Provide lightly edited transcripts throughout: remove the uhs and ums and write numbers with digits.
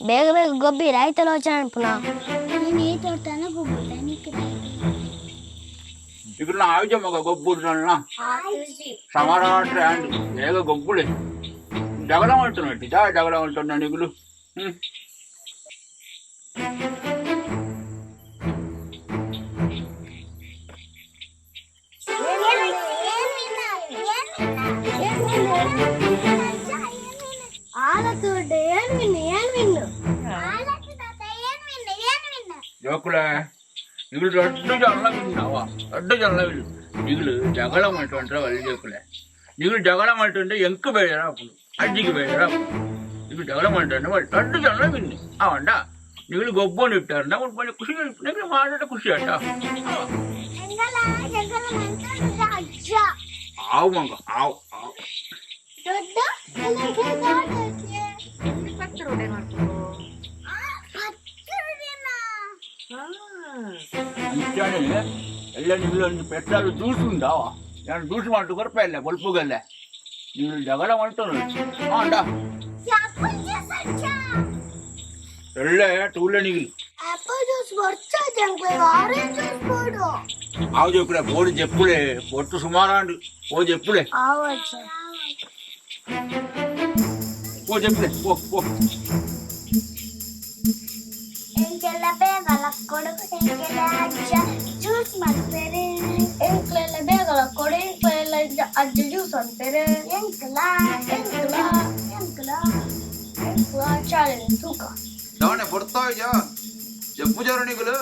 ಬೇಗ ಬೇಗ ಗೊಬ್ಬಿ ರೈತ ಲೋಚನೆ ಅನ್ಪುನ. ನೀನು ಈ ತೋಟನ ಗೊಬ್ಬುದ ನಿಕ್ಕೆ? ఇక్కడ ಆಯುಜ ಮಗ ಗೊಬ್ಬುಡ್ರಣ್ಣ ಸಮರಾಟ್ರೆ ಅಂಡ್ ಬೇಗ ಗೊಬ್ಬುಳೆ. ಜಗಳ ಮಾಡ್ತಾನೆ, ಜಾ ಜಗಳ ಮಾಡ್ತಾನೆ ನಿಗುಲು. ಹ್ಮ್. ಆಲತೋಟ ಏನ್ ವಿನ್ನು, ಏನ್ ವಿನ್ನು? ಜೋಕುಲೆ, ನಿಗುಲು ದೊಡ್ಡ ಜಗಳ ವಿನ್ನವ, ದೊಡ್ಡ ಜಗಳ ವಿಲ್ಲು. ನಿಗುಲು ಜಗಳ ಮಾಡ್ಕೊಂಡ್ರೆ ಒಳ್ಳೆ ಜೋಕುಲೆ. ನಿಗುಲು ಜಗಳ ಮಾಡ್తుంటే ಎಂಕ್ ಬೇಜಾರಾಪುಂಡು, ಅಜ್ಜಿಗೆ ಬೇಜಾರಾಪುಂಡು. ನಿಗುಲು ಜಗಳ ಮಾಡ್తుంటే వాళ్ళు ದೊಡ್ಡ ಜಗಳ ವಿನ್ನು ಅವಂಡ. ನಿಗುಲು ಗೊಬ್ಬೊಂಡು ಇಟ್ಟಾರಂಡ ಒಂದು ಪಂಡ ಖುಷಿ, ನಿಗುಲು ಮಾಡಟ ಖುಷಿ ಅಟ್ಟ. ಆವು ಮಂಗ, ಆವು ಆವು. ದೊಡ್ಡ. ಪತ್ತು ರೋಡೆ ಮಾಡ್ಕೊಂಡು. ಅಂಚಾನೆ ಎಲ್ಲ ನಿಗುಲು ಒಂದು ಪೆಟ್ರೋಲ್ ಜ್ಯೂಸ್ ಉಂಡಾವ. ನಾನು ಜ್ಯೂಸ್ ಮಾಡ್ತು ಕೊರ್ಪ ಇಲ್ಲ ಬೊಲ್ಪುಗಲ್ಲ. ನೀವು ಜಗಳ ಮಾಡ್ತಾನೆ ಹಾಂಡ. ಒಳ್ಳೆ ಟೂಲೆ ನಿಗುಲು. ಆಪಲ್ ಜ್ಯೂಸ್ ಬರ್ತಾ ಆರೆಂಜ್ ಜ್ಯೂಸ್ ಬೋಡು. ఆవు చెప్పులే, పోడు చెప్పులే, పొట్టు సుమారాండు. ఓ చెప్పులే. ಆವಚ್ಚ. ఓ చెప్పులే, ఓ ఓ. ಎಂಕೆಲ್ಲ ಬೇಗ ಲಕ್ಕೊಡು, ಎಂಕೆಲ್ಲ ಅಜ್ಜ ಜ್ಯೂಸ್ ಮಾಡ್ತಾರೆ. ಎಂಕ್ಲೆಲ್ಲ ಬೇಗ ಕೊಡು, ಎಂಕ್ಲೆಲ್ಲ ಅಜ್ಜ ಜ್ಯೂಸ್ ಅಂತಾರೆ. ಎಂಕಲ ಎಂಕಲ ಎಂಕಲ. ಎಂಕ್ಲ ಚಾಲೆಂಜ್ ತೂಕ. ದವಣೆ ಪೊಡ್ತಾ ಜಪ್ಪು ಜೋರು ನಿಗುಲು.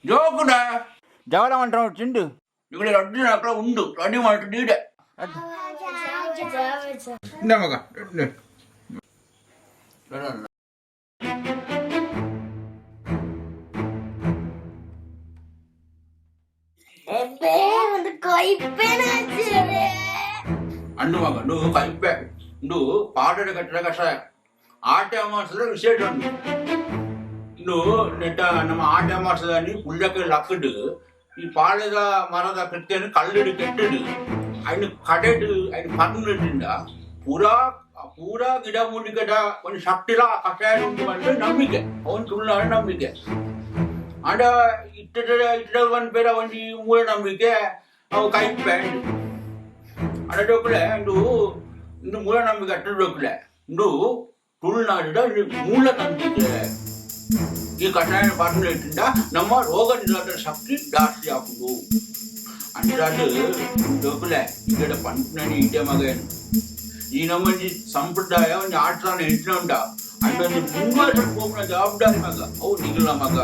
జోకుడా, జగడ అంటావు తిండు. ఇక్కడ రడ్డు అక్కడ ఉండు, రెడీ మాట నీడే మగ. ಒಂದು ಕೊಯ್ಪೇನ. ಅಂಡು ಮಗ, నువ్వు కైపే. నువ్వు పాటలు కట్టిన కషాయం ಆಟೆ ಅಮಾಸದ ವಿಶೇಷ ಉಂಟು. నువ్వు ನೆಟ್ಟ ನಮ್ಮ ಆಟೆ ಅಮಾಸದಲ್ಲಿ ಪುಳ್ಳಕ್ಕೆ ಲಕ್ಕಡು ಈ ಪಾಳೆದ ಮರದ ಕೃತ್ಯನು ಕಲ್ಲಿಡು ಕೆಟ್ಟಿಡು ಅಯ್ನ ಕಡೆಡು ಅಯ್ನ ಪರ್ನಿಟ್ಟಿಂದ ಪೂರಾ ಪೂರಾ ಗಿಡ ಮೂಲಿಕೆದ ಒಂದು ಶಕ್ತಿಲ ಆ ಕಷಾಯ ಉಂಟು ಅಂದ್ರೆ ನಂಬಿಕೆ ಅವನು ತುಳುನಾಡು ನಂಬಿಕೆ. ಆಂಡ ಇಟ್ಟ ಇಟ್ಟ ಒಂದು ಬೇರೆ ಒಂದು ಮೂಢ ನಂಬಿಕೆ ಅವು ಕೈಪೆ. ಅಂಡ ಡೋಕ್ಲೆ ಇಂದು ಇಂದು ಮೂಢ ನಂಬಿಕೆ ಅಟ್ಟ ಡೋಕ್ಲೆ. ಇಂದು ತುಳುನಾಡಿದ ಮೂಲ ತಂತಿಗೆ ಈ ಕಷಾಯ ಪರ್ನಿಟ್ಟಿಂದ ನಮ್ಮ ರೋಗ ನಿರೋಧಕ ಶಕ್ತಿ ಜಾಸ್ತಿ ಆಪುಂಡು ಅಂಚಾದ್ ಡೋಕ್ಲೆ. ఇక్కడ పంటనని ఇంటే మగను ಈ ನಮ್ಮಂಜಿ ಸಂಪ್ರದಾಯ ಒಂದು ಆಟನ ಎಂಟಿನ ಉಂಡ ಅಂಡ ಮುಂದುವರ್ಷ ಹೋಗುವ ಜವಾಬ್ದಾರಿ ಮಗ ಅವು ನಿಗುಲ ಮಗ.